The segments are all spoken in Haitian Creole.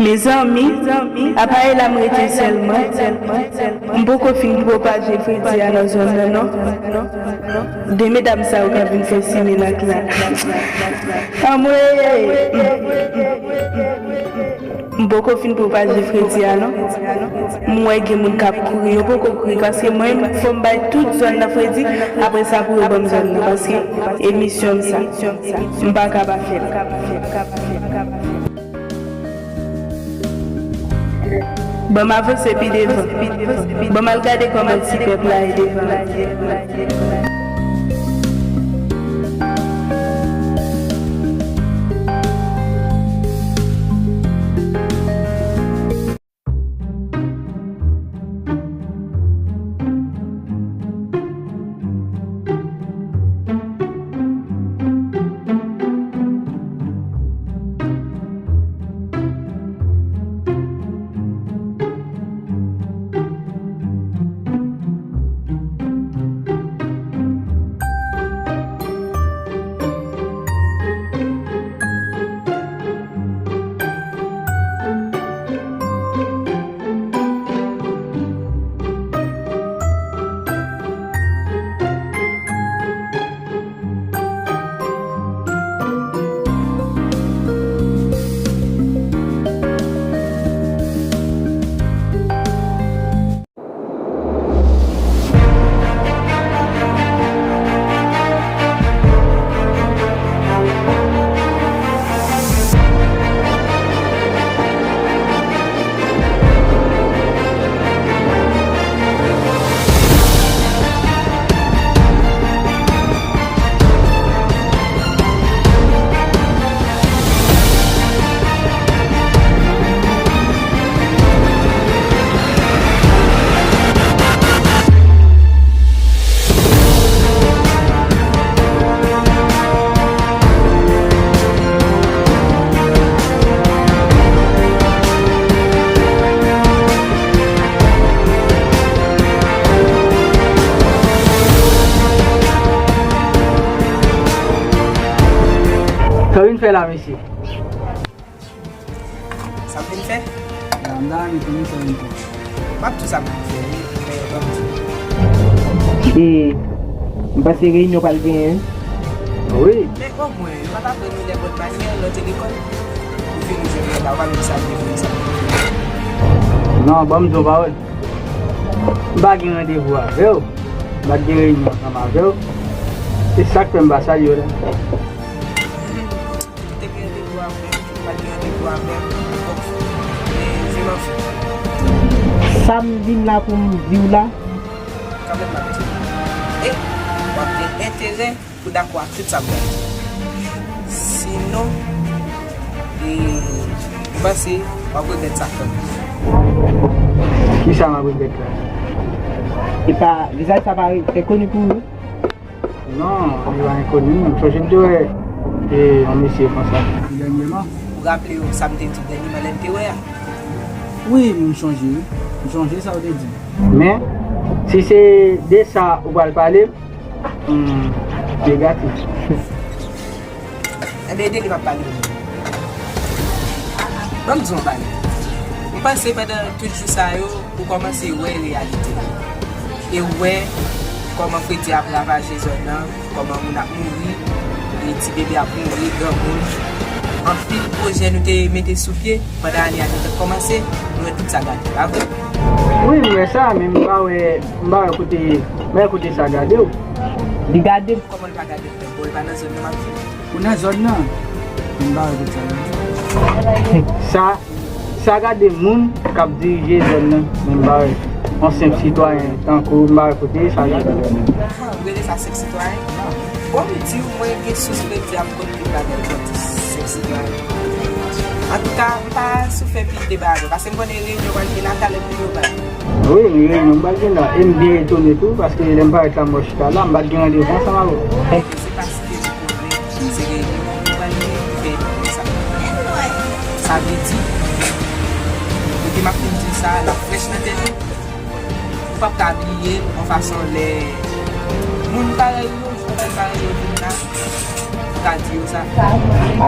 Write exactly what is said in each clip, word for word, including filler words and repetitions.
Mezanmi, aparèy la m rete sèlman. M poko fin pwopaje fredi a nan zòn nan non. De medam sa yo ka vin fè simen ak la. Anmwey! M poko fin pwopaje fredi a non. M wè gen moun k ap kouri, yo poko kouri paske mwen fò m bay tout zòn nan fredi, apre sa pou yo ban m zòn nan paske e misyon m sa. M pa ka pa fè l. Ban m avanse pi devan. Ban m al gade kòman ti pèp la ye devan. Sa w vin fè la, mesye? Sa m vin fè? Madam, m ta renmen konnen sa w vin fè. M ap di w sa m vin fè, wi, men ban m di w. E, m panse reyinyon pral genyen, wi. Wi. Men omwen, yo pa t aprann nou de bòn manyè lè w te lekòl. Ou fin ou jwenn la, ou pa menm sa m vin fè, sa m vin fè. Non, ban m di w yon pawòl. M pa gen randevou avè w. M pa t gen reyinyon ansanm avè w. Se sa k fè m pa salye w la. Te gen randevou avè m, pa t gen randevou avè m. Bon, e, je m'en fous. Sa m vin la pou m di w la. Kanmenm m ap di w. E, w ap gen enterè pou w dakò ak tout sa m pral di. Sinon, e, m panse w ap regrèt sa kanmenm. Kisa m ap regrèt la? E pa, vizaj sa pa enkoni pou ou? Non, li pa enkoni, non. M sonje m te wè, e, yon mesye konsa. Dènyèman. Ou raple w sa m te di w dènyèman lè n te wè a? Wi, m sonje, wi. M sonje sa w te di m. Men, si se de sa ou pral pale, hmm, negatif. Enben, de li m ap pale. Ban m di w yon bagay. M panse pandan tout jou sa yo, ou kòmanse wè reyalite. E w wè kòman fredi ap ravaje zòn nan, kòman moun ap mouri, e ti bebe ap mouri, granmoun. Anpil pwojè nou te mete sou pye pandan ane a te fèk kòmanse, nou wè tout sa gate, pa vre? Wi, m wè sa, men m pa wè, m pa wè kote, m pa wè kote sa gate w. Li gade m. Kòman l pa gade m? Bon, li pa nan zòn nan m ap viv. Ou nan zòn nan? M pa wè kote sa gade. Sa, sa gade moun k ap dirije zòn nan, men m pa wè. Yon senp sitwayen tankou w, m pa wè kote sa gade. Ou rele sa senp sitwayen? Bon, m di w, mwen gen sous fredi a, m konn tout bagay soti senp sitwayen. Antouka, m pa sou fè pil deba avè w, paske m konnen reyinyon pral vin la talè pou yo bay. Wi, men reyinyon m pral vin la. E m byen etone tou, paske lè m parèt la, m wè w chita la, m pa t gen randevou ansanm avè w. Se paske m konnen se reyinyon nou pral gen ki fè nou fè sa. Sa vle di, nou te M ap vin di w sa, l ap frèch nan tèt ou. Ou p ap ka bliye l yon fason lè moun parèy ou yo, jwèt parèy yo vin la, ou ka di yo sa.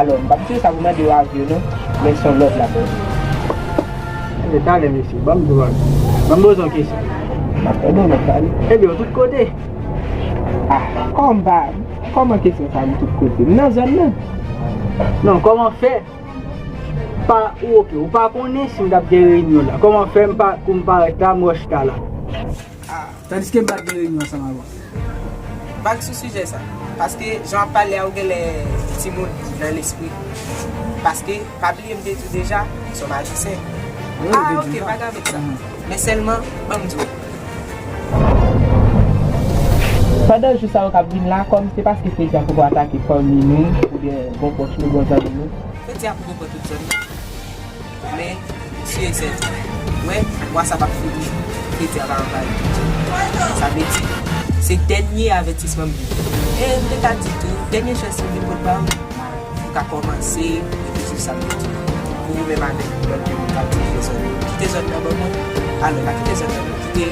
Alò, m p ap di yo sa pou mande yo avi yo non, men se yon lòt l ap di. Ebyen, talè, mesye, ban m di w bagay. Ban m poze yon kesyon. M ap tande w, m ap tande. Ebyen, w tout kote? Ah, kòman, kòman kesyon sa, m tout kote? M nan zòn nan. Non, kòman fè? Pa, ou oke, ou pa konnen si m t ap gen reyinyon la. Kòman fè m pa, pou m parèt la, m wè w chita la? Ah. Tandiske m pa t gen reyinyon ansanm avè w. Vag sou sijè sa. Paske, jan w ap pale a, ou genlè timoun nan lespri. Paske, pa bliye m te di w deja, se yon majisyen. Wi, ou te di m sa. Ah, oke, pa gen avèk sa. Mhm. Men sèlman, ban m di w. Pandan jou sa yo k ap vin la, kòm se paske Fredi a poko atake fanmi nou, oubyen bon pwòch nou, bon zanmi nou. Fredi a poko pran tout zòn nan. Men, si e sèten, wè, mwa sa p ap fini, Fredi a pa anvayi tout zòn nan. Sa vle di, se dènye avètisman m gen. E m te ka di tou, dènye chans m vin pot ba w. Ou ka kòmanse reflechi sou sa m te di. Pou ou menm avèk lòt de moun k ap dirije zòn yo. Kite zòn nan ban mwen. Alò, pa kite zòn nan non. Kite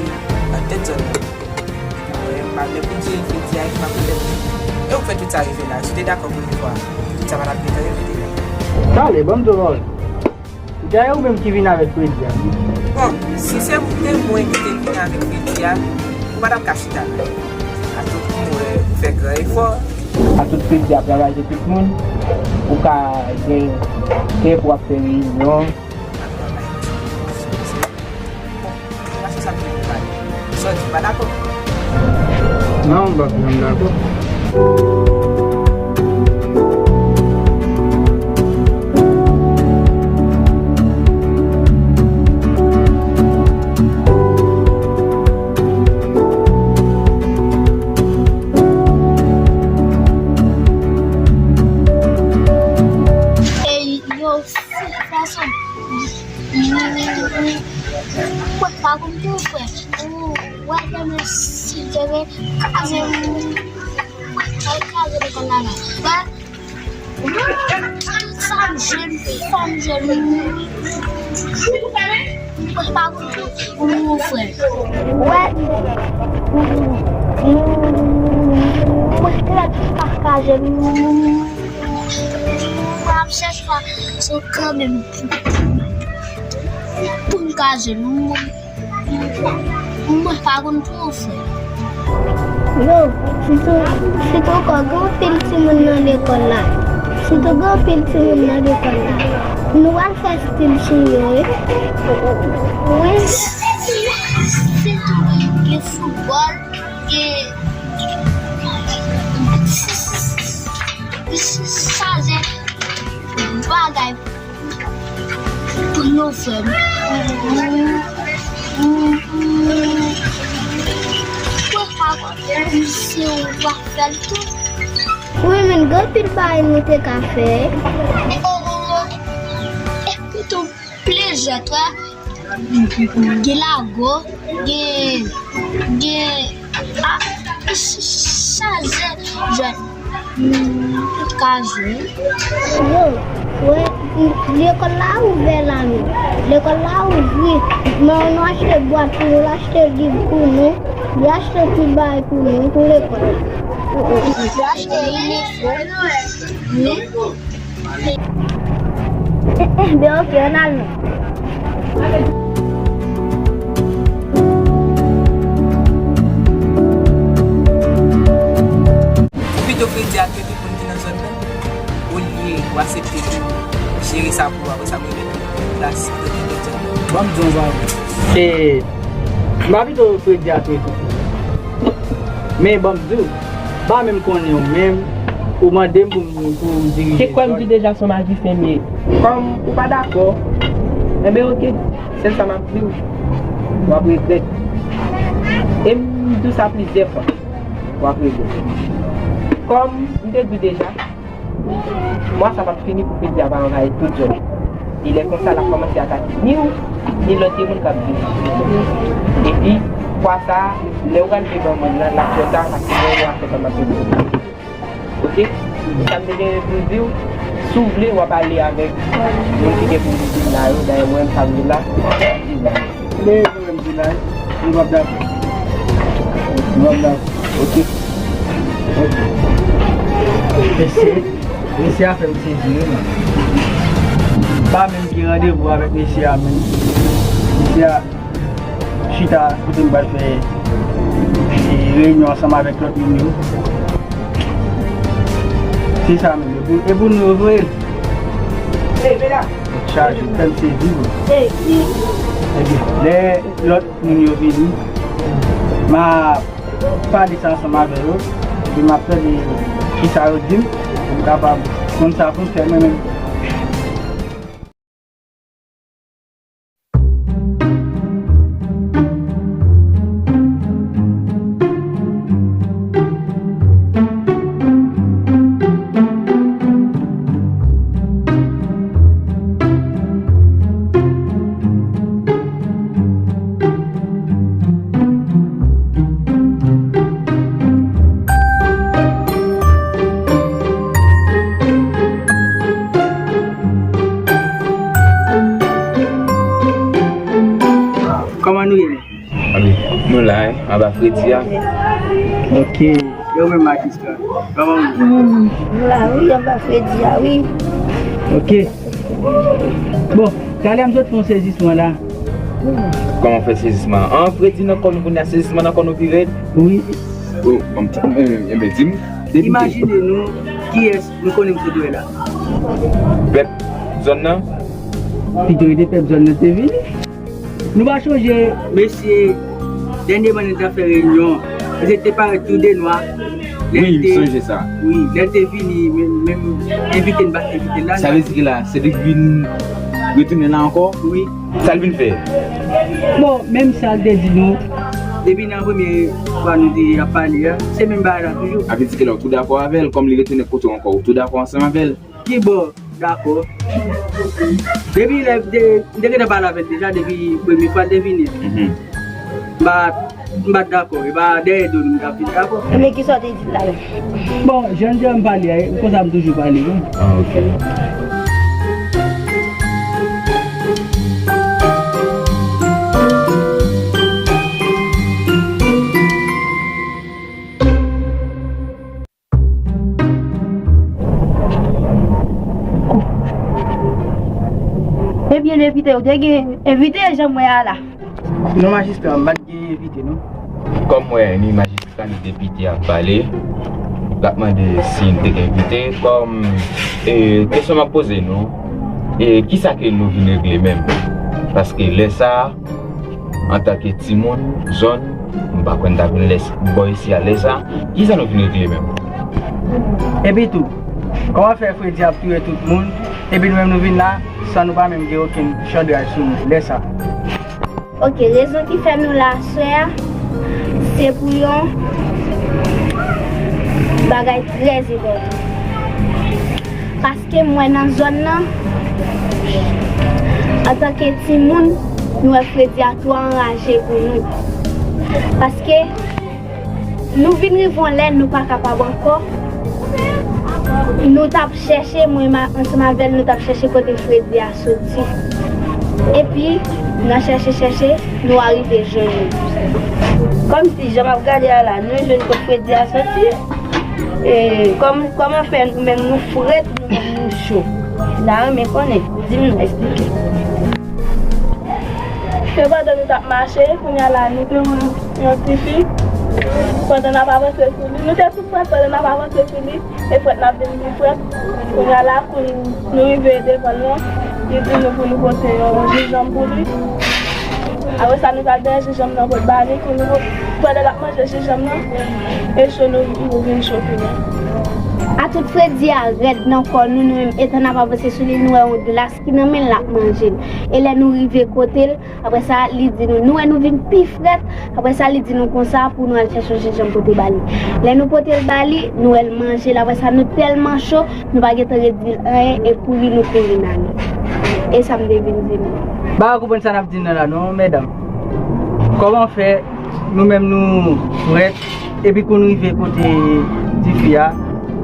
nan tèt zòn nan. Epi mwen, m pa lè pou di Fredi a, epi m ap revèt. E ou k fè tout sa rive la. Si w te dakò premye fwa, tout sa pa t ap gentan rive la. Talè, ban m di w yon pawòl. Dayè ou menm ki vin avèk Fredi a. Bon, si se te mwen ki te vin avèk Fredi a, ou pa t ap ka chita la. Atout mwen fè gran efò. Atout Fredi ap travay pou tout moun. Ou ka gen, gen pou ap fè reyinyon. Bon, se pa sou sa m te vin pale. Sa w di, pa dakò? Non, m p ap janm dakò. Ey, yo, fason. Mwen pa konn tou, frè. Ou wè, demen si demen kaze, mwen kaze lekòl la la. Wè, sa m jwenn, sa m jwenn. Mwen pa konn tou, ou frè. Wè, mwen trè pa kaze. Mwen ap chèche fason kanmenm pou m kaze. Mwen pa konn pou ou fè. Yo, sitou, sitou ankò, gen anpil timoun nan lekòl la. Sitou gen anpil timoun nan lekòl la. Nou pral fè estil sou yo, wi. Wi. Sitou gen foutbòl, gen chaje bagay. Pou nou fè m. Mwen pa konn si w ap fè l tou. Wi, men gen anpil bagay nou te ka fè. E, e, e, e, e, tou plizyè, twa. Gen lago, gen, gen, a, chaje jwèt. Tout ka jwe. Yo, wè, lekòl la ouvè la, men. Lekòl la ouvri. Men nou achte bwat pou nou, nou achte liv pou nou, nou achte tout bagay pou nou, pou lekòl. Nou achte inifòm. Wi. Eh, eh, ben oke, ann al non. Pito Fredi a trete moun ki nan zòn nan, olye ou aksepte pou jere sa pou ou, apre sa mwen mete plas antanke lòt zòn nan. Ban m di w yon bagay. E, m pa pito Fredi a trete tout moun. Men ban m di w, m pa menm konnen w menm, ou mande m pou m, pou m dirije zòn. Se kwè m di deja se yon majisyen m ye. Kòm ou pa dakò, enben oke, sèl sa m ap di w, w ap regrèt. E m di w sa plizyè fwa, w ap regrèt. Kòm m te di w deja, mwa sa p ap fini pou Fredi a pa anvayi tout zòn. E lè konsa, l ap kòmanse atake ni w, ni lòt de moun k ap vini. Epi, fwa sa a, lè ou pral vin ban mòn nan, l ap twò ta, paske mwen yo afè pa m ap vini. Oke? Sa m te gen pou m di w, Si w vle, w ap ale avèk moun ki gen pou vin la yo. Dayè, mwen menm, sa m vin la. Ebyen, mwen menm, m vin la. Nou p ap dakò. Nou p ap dakò. Ok. Ok. Mesye, mesye a fè m sezi, wi, man. M pa menm gen randevou avèk mesye a, menm. Mesye a chita kote m pral fè, e, reyinyon ansanm avèk lòt moun yo. Se sa menm, e pou, e pou nou yo voye l. Chaje, fè m sezi, bro. Ebyen, lè lòt moun yo vini, m a pale sa ansanm avè yo, epi m ap tande kisa yo di m, pou m kapab konn sa pou m fè mwen menm. Kòman nou ye, men? Ami, nou la, wi, anba fredi a. Ok. E ou menm, majistra? Kòman ou ye? Hmm, nou la, wi, anba fredi a, wi. Ok. Bon, talè m sot fè yon sezisman la. Kòman fè sezisman? An, fredi nan kò nou kounye a, sezisman nan kò nou pi rèd. Wi. Oh, bon, eh, eh, ben, di m, depi... Imajine nou, kiyès nou konnen m sot wè la? Pèp zòn nan? Pito rete pèp zòn nan te vini. Nou pa chonje, mesye, dènyèman nou t ap fè reyinyon, mesye te parèt tou de nwa. Wi, m sonje sa. Wi, lè l te vini, menm, menm envite n pa t envite l la. Sa vle di ki la, se li k vin retounen la ankò? Wi. Sa l vin fè? Bon, menm sa l te di nou. Depi nan premye fwa nou te ap pale a, se menm bagay la toujou. Sa vle di ki la, ou tou dakò avè l, kòm li retounen kote w ankò, ou tou dakò ansanm avè l? Ki bò? Dakò. Depi lè, de, m te gentan pale avè l deja, depi premye fwa l te vini an. Mhm. M pa, m pa t dakò, e pa dèyè do nou m t ap vin dakò. Men kisa w te di l la menm? Bon, jan l di an m pale a, e konsa m toujou pale, wi. Ah, ok. Ebyen, envite, ou te gen envite, jan m wè a la? Non, majistra, m pa t gen envite, non. Kòm m wè ni majistra ni depite ap pale, l ap mande si n te gen envite. Kòm, e, kesyon m ap poze nou, e, kisa ke nou vin regle menm? Paske lè sa a, antanke timoun zòn, m pa kwè n ta vin lè s-, bò isi a lè sa. Kisa nou vin regle menm? Epi tou, kòman fè fredi ap touye tout moun, epi nou menm nou vin la, san nou pa menm gen okenn chandraj sou nou, lè sa? Ok, rezon ki fè nou la aswè a, se pou yon bagay trè enpòtan. Paske m wè nan zòn nan, antanke timoun, nou wè fredi a twò anraje pou nou. Paske nou vin rive yon lè nou pa kapab ankò. Nou t ap chèche, mwen ma-, ansanm avè l, nou t ap chèche kote fredi a soti. Epi, nan chèche, chèche, nou arive jwenn li. Kòmsi, jan m ap gade a la, nou jwenn kot fredi a soti. E, kòm, kòman fè nou menm nou frèt, nou menm nou cho? N ta renmen konnen. Di m non, eksplike. Se pandan nou t ap mache, kounye a la, nou te wè yon ti fi. Pandan n ap avanse sou li, nou te tou frèt, pandan n ap avanse sou li, e frèt n ap vin pi frèt. Kounye a la, kou nou rive devan l lan, li di nou pou nou pote yon jinjanm pou li. Apre sa, nou t al dèyè jinjanm nan pou n ba li, kou nou, pandan l ap manje jinjanm nan, e cho nou, nou vin cho kounye a. Atout fredi a rèd nan kò nou, nou menm, etan n ap avanse sou li, nou wè yon glas ki nan men l, l ap manje l. E lè nou rive kote l, apre sa, li di nou, nou wè nou vin pi frèt. Apre sa, li di nou konsa pou nou al chèche yon jinjanm pote ba li. Lè nou pote l ba li, nou wè l manje l. Apre sa, nou tèlman cho, nou pa gentan ret di l anyen e kouri nou kouri n ale. E sa m te vin di nou. M pa ka konprann sa n ap di nan la non, medam. Kòman fè nou menm nou frèt, epi kou nou rive kote tifi a,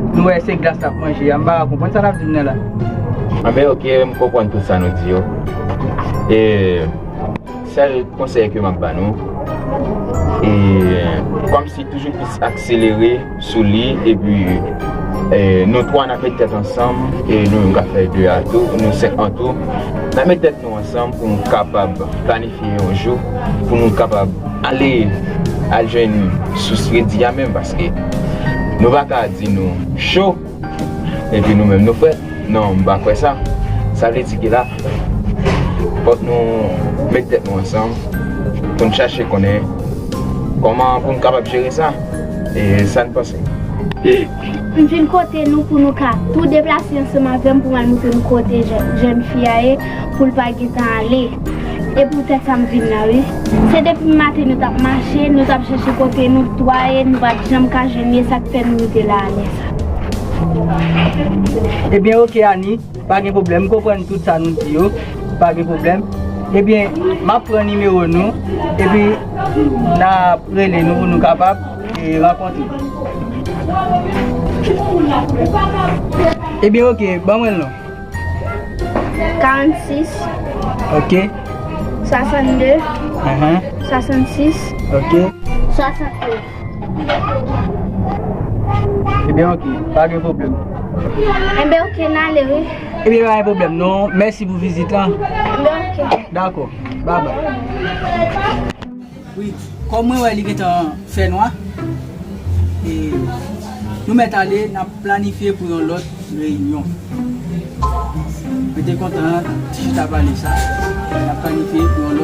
nou wè se glas l ap manje a? M pa ka konprann sa n ap di nan la. Anben, oke, m konprann tout sa nou di yo. E sèl konsèy ke m ap ba nou, e kòmsi toujou plis akselere sou li, epi e, nou twa n ap met tèt ansanm, e nou menm k ap fè de a tou, nou senk an tou, n ap met tèt nou ansanm pou nou kapab planifye yon jou, pou nou kapab ale, al jwenn sous redi a menm, paske nou pa ka di nou cho, epi nou menm nou frèt. Non, m pa kwè sa. Sa vle di ke la, fòk nou met tèt nou ansanm pou n chache konnen kòman pou n kapab jere sa. E sa n panse? M vin kote nou pou nou ka tou deplase ansanm avè m pou m al montre nou kote jèn, jèn fi a ye, pou l pa gentan ale. E poutèt sa m vin la wi. Se depi maten nou t ap mache, nou t ap chèche kote nou twa ye, nou pa t janm ka jwenn li, e sa k fè nou rive la alè sa. Ebyen, oke, Ani, pa gen pwoblèm. M konprann tout sa nou di yo. Pa gen pwoblèm. Ebyen, m ap pran nimewo nou, epi n ap rele nou pou nou kapab e rankontre. Ebyen, oke, ban mwen l non. Karannsis, Oke, swasannde, ahan, swasannsis, oke. swasannde. Ebyen, oke, pa gen pwoblèm. Enben, oke, n ale wi. Ebyen, pa gen pwoblèm non. Mèsi pou vizit lan. Enben, oke. Dakò. Babay. Wi, kòm mwen wè li gentan fè nwa, e nou mèt ale, n ap planifye pou yon lòt reyinyon. Mwen te kontan ti chita pale sa. N ap planifye pou yon